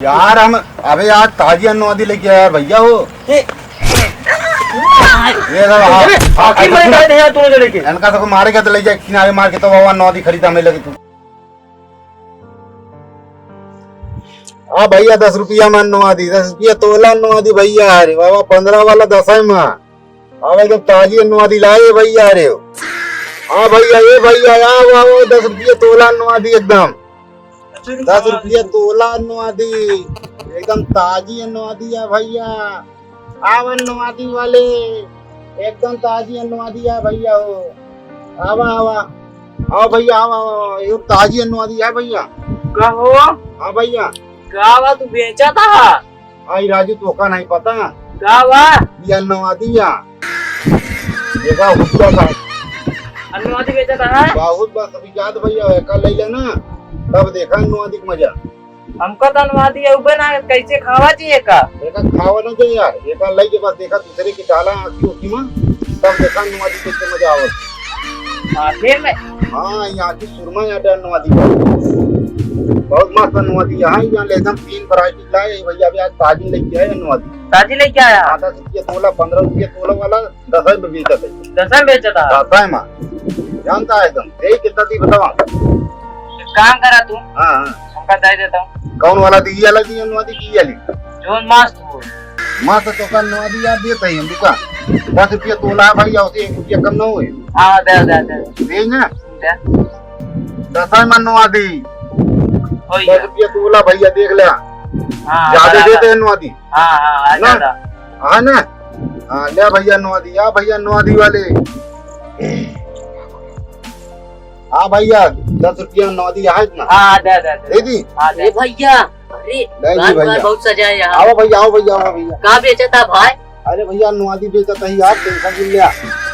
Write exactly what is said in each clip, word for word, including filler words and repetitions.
यार हम, अबे यार ताजी अन्नवादी लेके आया यार भैया हो। ए। ये सब, हाँ, अबे, हाँ, आखिर हाँ, में सुन। डाल दे यार दोनों जने के। इनका सबको मारे के तो ले जाए किनारे मार के तो बाबा अन्नवादी खरीदा हमें लगे तू। हाँ भैया, दस रुपया में अन्नवादी, दस रुपया तोला अन्नवादी भैया। अरे बाबा, पन्द्रह वाला दस है माँ। अब एकदम ताजी अन्नवादी लाए भैया रे। हाँ भैया, ये भैया, आओ, आओ, दस रुपया तोला अन्नवादी एकदम। दस रुपया तोला अन्नवादी, एकदम ताजी अन्नवादी है भैया। आओ अन्नवादी वाले, एकदम ताजी अन्नवादी है भैया हो। आवा, आवा। आओ भैया, आओ, आओ, आओ। ये ताजी अन्नवादी है भैया। का हो? हाँ भैया। का बा तू बेचत हा? आई राजू, तोका नहीं पता? का बा? ये अन्नवादी या। देखा, हुक्का का। अन्नवादी बेचत हा? बहुत बस अभी याद भैया, एका ले लेना, तब देखा अन्नवादी के मजा। हमका तो अन्नवादी अउबे ना, कैसे खावा चाहिए का? एका खावा ना जाए यार, एका ले के बस देखा दूसरे के डाला आँखी उखी में, तब देखा अन्नवादी कैसे मजा आवत। आँखी में? हाँ, यहाँ की सुरमा यार अन्नवादी है। बहुत मस्त अन्नवादी है, यहाँ ले एकदम तीन variety लाए भैया, अभी आज ताजी लेके आए अन्नवादी। ताजी लेके आया? हाँ, दस रुपया तोला, पन्द्रह रुपया तोला वाला दस में बेचत है। दस में बेचत है? दस में। जानता है एकदम। यही कितना दी बतावा? एक काम करा तू। हाँ, हाँ। हमका दे देता हूँ। कौन वाला दी? ये वाला दी, अन्नवादी की ये वाली? जो मस्त हो। मस्त तो का अन्नवादी यार देता ही हम दुकान। दस रुपया तोला है भाई, उससे एक रुपया कम ना होए। हाँ, दे, दे, दे। दे ना? दे। दस में अन्नवादी। हो गया। दस रुपया तोला भैया, देख ले। हाँ, ज्यादा बराबर। देते हैं अन्नवादी। हाँ, हाँ, हाँ, ना? ज्यादा। हाँ ना? हाँ, ले भैया अन्नवादी, आ भैया अन्नवादी वाले। हाँ भैया, दस रुपया अन्नवादी है इतना। हाँ, दे, दे, दे। दे दी? हाँ, दे। ए भैया, अरे, नहीं, दुकान नहीं भैया। बहुत सजा है यहाँ। आओ भैया, आओ भैया, आओ भैया। का बेचत हा भाई? अरे भैया, अन्नवादी बेचत ही यार, tension जिन लिया।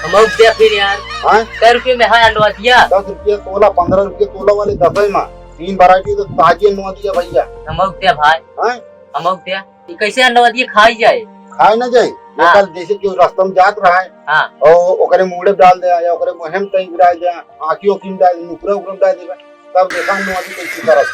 हम दे फिर यार। हाँ? कै रुपये में है अन्नवादिया? दस रुपया तोला, पन्द्रह रुपया तोला वाले दस में। तीन variety तो ताजी अन्नवादी है भैया। हम दे भाई। हाँ? हम दे। ई कैसे अन्नवादी खाई जाए? खाए ना जाए। हाँ। एकर जैसे केहू रास्ता में जात रहा है, हाँ। और ओकरे मुड़े डाल दे, या ओकरे मुँहे में तई गिराए दे, आँखी ओखी में डाल दे, नुकरे उकरे में डाल दे, तब देखा अन्नवादी कैसे करत।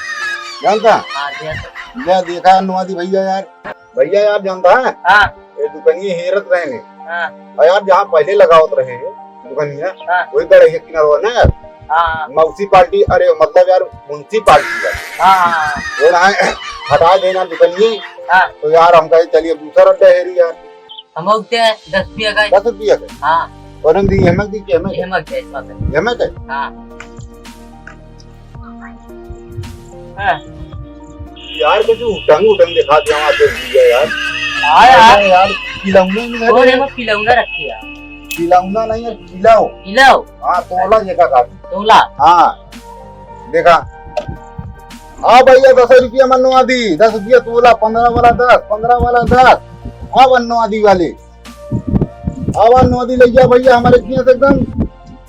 जानता? हाँ, दे तो। ले देखा अन्नवादी भैया यार। भैया यार जानता है? हाँ। ये दुकनिया हेरत रहे हैं। हाँ। और यार जहाँ पहले लगावत रहे हैं दुकनिया, हाँ। वही गड़े के किनारे ना यार। हाँ। म्युनिसिपालिटी, अरे मतलब यार म्युनिसिपालिटी है। हाँ, हाँ, हाँ। वो ना हटा देना दुकनिया। हाँ। तो यार हम कहे चलिए दूसरा अड्डा हेरी यार। हम उठते हैं दस रुपया का। दस रुपया का? हाँ। और हम दी हेमक दी के हेमक? हेमक है, हेमक है। हेमक है? हाँ। हाँ। यार कुछ उटंग उटंग दिखा दिया वहाँ पे दिया यार। हाँ यार। अरे यार, खिलौना नहीं है और रे। एमा खिलौना रखे यार। खिलौना नहीं है, खिलाओ। खिलाओ। हाँ, तोला जेका का। तोला। हाँ, देखा। हाँ भैया, दस रुपया में अन्नवादी, दस रुपया तोला, पन्द्रह वाला दस, पन्द्रह वाला दस। हाँ, अन्नवादी वाले। आवा अन्नवादी ले गया भैया हमारे किया से एकदम।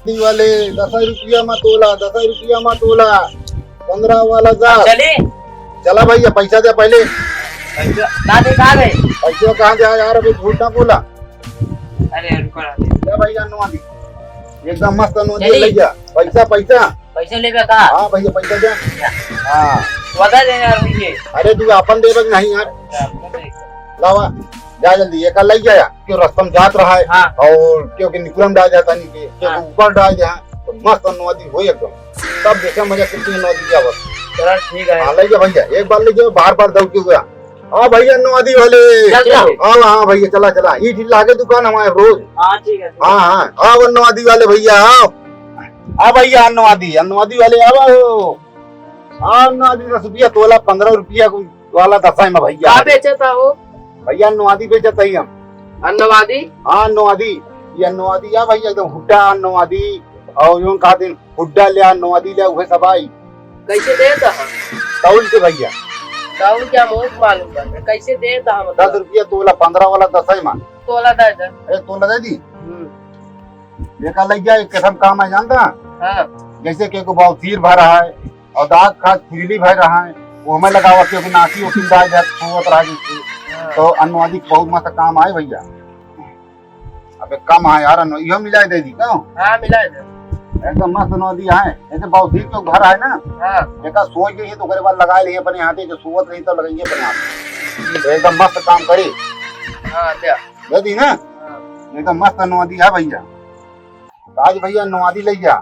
दी वाले दस रुपया मा तोला, दस रुपया मा तोला, पन्द्रह वाला दस। चली। चला भैया, पैसा दे पहले। पैसा ना दे, कहाँ गए? पैसा कहाँ जाए यार, अभी झूठ ना बोला। अरे रुको ना। ले भैया अन्नवादी, एकदम मस्त अन्नवादी चली। ले गया। पैसा, पैसा। पैसा लेबे का? हाँ भैया, पैसा दे। हाँ। वादा दे यार मुझे। अरे तू अपन देबे कि नहीं यार? अच्छा, आपको दे। लावा, जा जल्दी, एका लई जाया, क्यों रस्ता में जात रहा है, हाँ। और क्योंकि निकुलम डाल जाता नहीं के, क्योंकि हाँ। ऊपर डाल जाए, तो मस्त अन्नवादी हो एकदम। तब देखे मजा कितनी अन्नवादी क्या बस। चला ठीक है। हाँ, लई जा भैया, एक बार लई जा, बार बार दौड़ के हुआ। हाँ भैया, अन्नवादी वाले। चल, चल। हाँ, हाँ भैया, चला, चला। ये ठीक लागे दुकान हमारे रोज। हाँ, ठीक है। हाँ, हाँ, हाँ, अन्नवादी वाले भैया, आओ। हाँ भैया, अन्नवादी, अन्नवादी वाले, आओ। हाँ, अन्नवादी दस रुपया तोला, पन्द्रह रुपया को वाला दसाई में भैया। का बेचत हो? भैया, अन्नवादी बेचत ही हम। अन्नवादी? हाँ, अन्नवादी। ये अन्नवादी है भैया, एकदम हुड्डा अन्नवादी। और यूं कहा दिन हुड्डा ले, अन्नवादी ले, उहे सब आई। कैसे देत ह? तौल के भैया। तौल के हम बहुत मालूम बा। कैसे देत ह, मतलब? दस रुपया तोला, पन्द्रह वाला दसाई में। तोला दे दे। अरे, तोला दे दी। हम्म। देखा लग गया, एक किस्म काम है, जानता? हाँ। जैसे कि एगो बवासीर भर रहा है, और दांत खास खुजली भर रहा है, वो हमें लगावा, क्योंकि नाकी ओकी में डाल दे, सोवत रहा जिससे। हाँ। तो अन्नवादी बहुत मस्त काम आए भैया। अबे कम है यार, अन्नो-, इहो मिला दे दी, क्यों? हाँ, मिला दे। एकदम मस्त नौदी है। जैसे बौद्धिक के घर है ना, हाँ। एका सोच गई है तो ओकरे बाद लगा ली अपने हाथे, जो सोवत रही तो लगाइए अपने हाथ। तो एकदम मस्त काम करी। हाँ, ले। दे दी ना? हाँ। एकदम मस्त नौदी है भैया। आज भैया नौदी ले जा,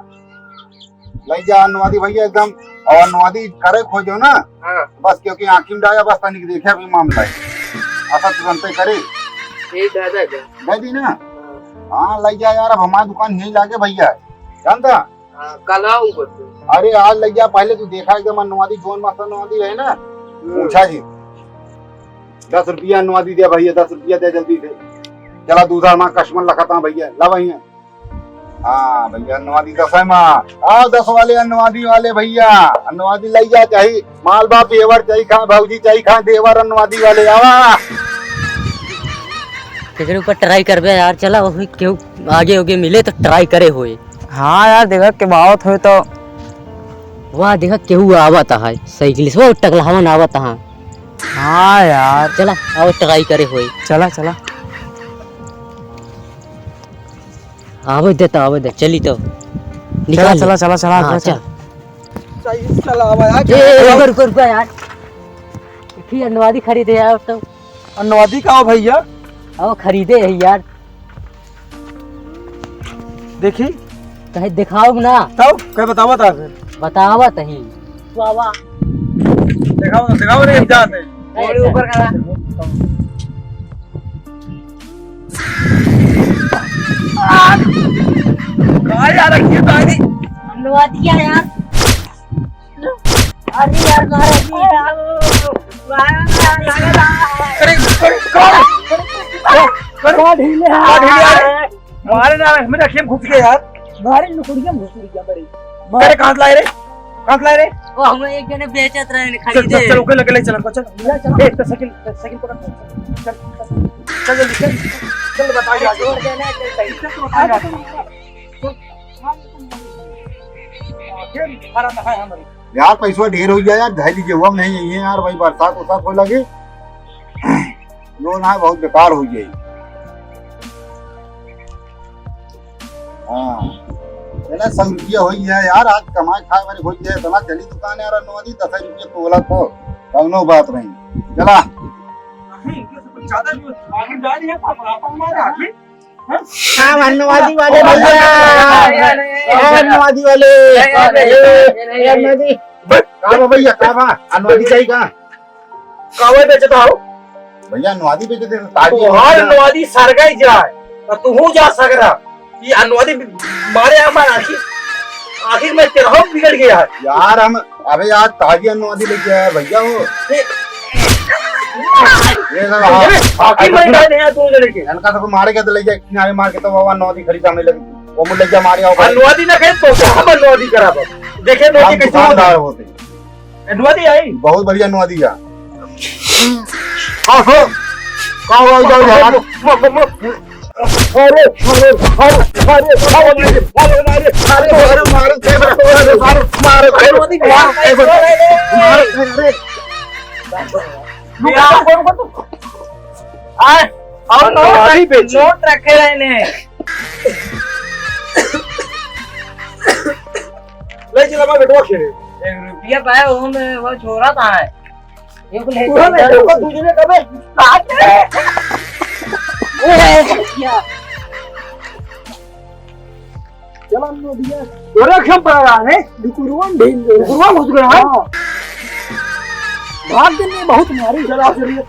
ले जा नौदी भैया एकदम। और नौदी करे खोजो ना, हाँ। बस क्योंकि आँखी में डाया बस तनिक देखे अभी मामला है। ऐसा तुरंते करे। ठीक है दादा। दे दी ना? हाँ। हाँ, ले जा यार, अब हमारी दुकान यहीं लागे भैया, जानता? हाँ, कल आऊँ बस। अरे आज ले जा, पहले तू देखा एकदम नौदी, जोन मास्टर नौदी रहे ना, हम्म। पूछा जी। दस रुपया नौदी दे भैया, दस रुपया दे जल्दी से। चला दूसरा हमारा कस्टमर लखाता भैया, ला भैया। हाँ भैया, नौदी दस है माँ। आओ दस वाले, नौदी वाले भैया, नौदी ले जा चाही। माल बाप पेवर चाही खा, भौजी चाही खा, देवर नौदी वाले आवा। केकरे ऊपर ट्राई करबे यार, चला वही केहू आगे होगे मिले तो ट्राई करे होए। हाँ यार, देखा के बावत होए तो। वाह, देखा केहू आवत है साइकिल से, वो टकलहवन आवत है। हाँ यार। चला, आओ ट्राई करे होए। चला, चला। आवे दे तो, आवे दे, चली तो। चला, निकाल ले। चला, चला, चला, हाँ, चला, चल। चला। सही, चला, आवा यार। ए, ए, रुको, रुको, रुको यार। फिर नवादी खरीदे यार तो। और नवादी का हो भैया? आओ खरीदे है यार। देखी। कहे दिखाओ ना। तब कहे बतावा था फिर। बतावा तही। वाह, वाह। दिखाओ ना, दिखाओ रे, जाते। थोड़ी ऊपर करा। कहाँ जा रखी है तारी? नवादिया यार। अरे यार, मारा जी। मारा, मारा, मारा। अरे, अरे, कौन? कौन? कौन ढीले है? कौन ढीले है? मारे ना, मेरे अखियाँ में घुस गए यार। मारे लुकुड़िया में घुस गया मेरे। अरे, कहाँ से लाए रे? कहाँ से लाए रे? वो हमें एक जने बेचत रहे ने, चल, खरीदे। चल, चल, ओके, लगे, ले चल, चल। ले चल। ए, तो साइकिल, साइकिल पकड़, चल, चल, चल, जल्दी, चल, चल, बता, अरे, छोड़ देना, चल, सही। चल, तो बता, यार। चल, चल। फिर भरा ना है हमारे। यार, पैसवा ढेर हो गया यार, धर लीजिए, वो नहीं है यार भाई, बरसात उरसात हो लगे, लोन है बहुत बेकार हो गई। हाँ, चला, सौ रुपया हो गया यार, आज कमाए खाए वाली हो गया, इतना चली दुकान यार, नवादी दस रुपया तोला तो कौनो बात नहीं। चला। नहीं, इनके से कुछ ज्यादा भी हो, आगे जा रही है, पापा, पापा मारे आगे। हाँ, नवादी वाले भैया। हाँ, नवादी वाले। ए, ए, ए, ए, ए, नवादी। का बा भैया, का बा? नवादी चाहिए का? कावे बेचता हो? भैया, नवादी बेचते हैं, ताजी तोहार नवादी। नवादी सरगाई जाए, तो तू जा सगरा। ये नवादी मारे हमार आखिर, आखिर में तेरा बिगड़ गया है। यार, हम अबे यार, ताजी नवादी लेके आया भैया वो। ये ये सब अरे, आखिर में डाल दिया तू लड़के। इनका सबको मारे के तो ले जाए, किनारे मार के तो वो नवादी खरीदा में लगी। वो मुझे ले जा मारे आओ भाई। नवादी ना कहे तो क्या हम नवादी करा बा? देखे नवादी हम कैसे दुकानदार होते। होते हैं। ए, नवादी आई? बहुत बढ़िया नवादी है। हाँ, हाँ। का हुआ, इधर उधर? म-, म-, म-, अरे, अरे, अरे, अरे, अरे, अरे, अरे, अरे, मारो, मारो, मारो, मारो, मारो, मारो, मारो, मारो, मारो, मारो, मारो, मारो। आए, और नोट, नोट रखे रहने। ले चला, मैं बेटवा खेले। एक रुपया पाए, वो में, वो छोरा था है। ये को ले पूरा चल, मैं चल। बेटवा दूसरे का बे। ए, भैया। चला, हम लोग भैया। तोरे खेम पड़ रहा है। डुकुरुआ में ढील दे। डुकुरुआ घुस गया है? हाँ। भाग दिन में बहुत मारी। चला, चलिए।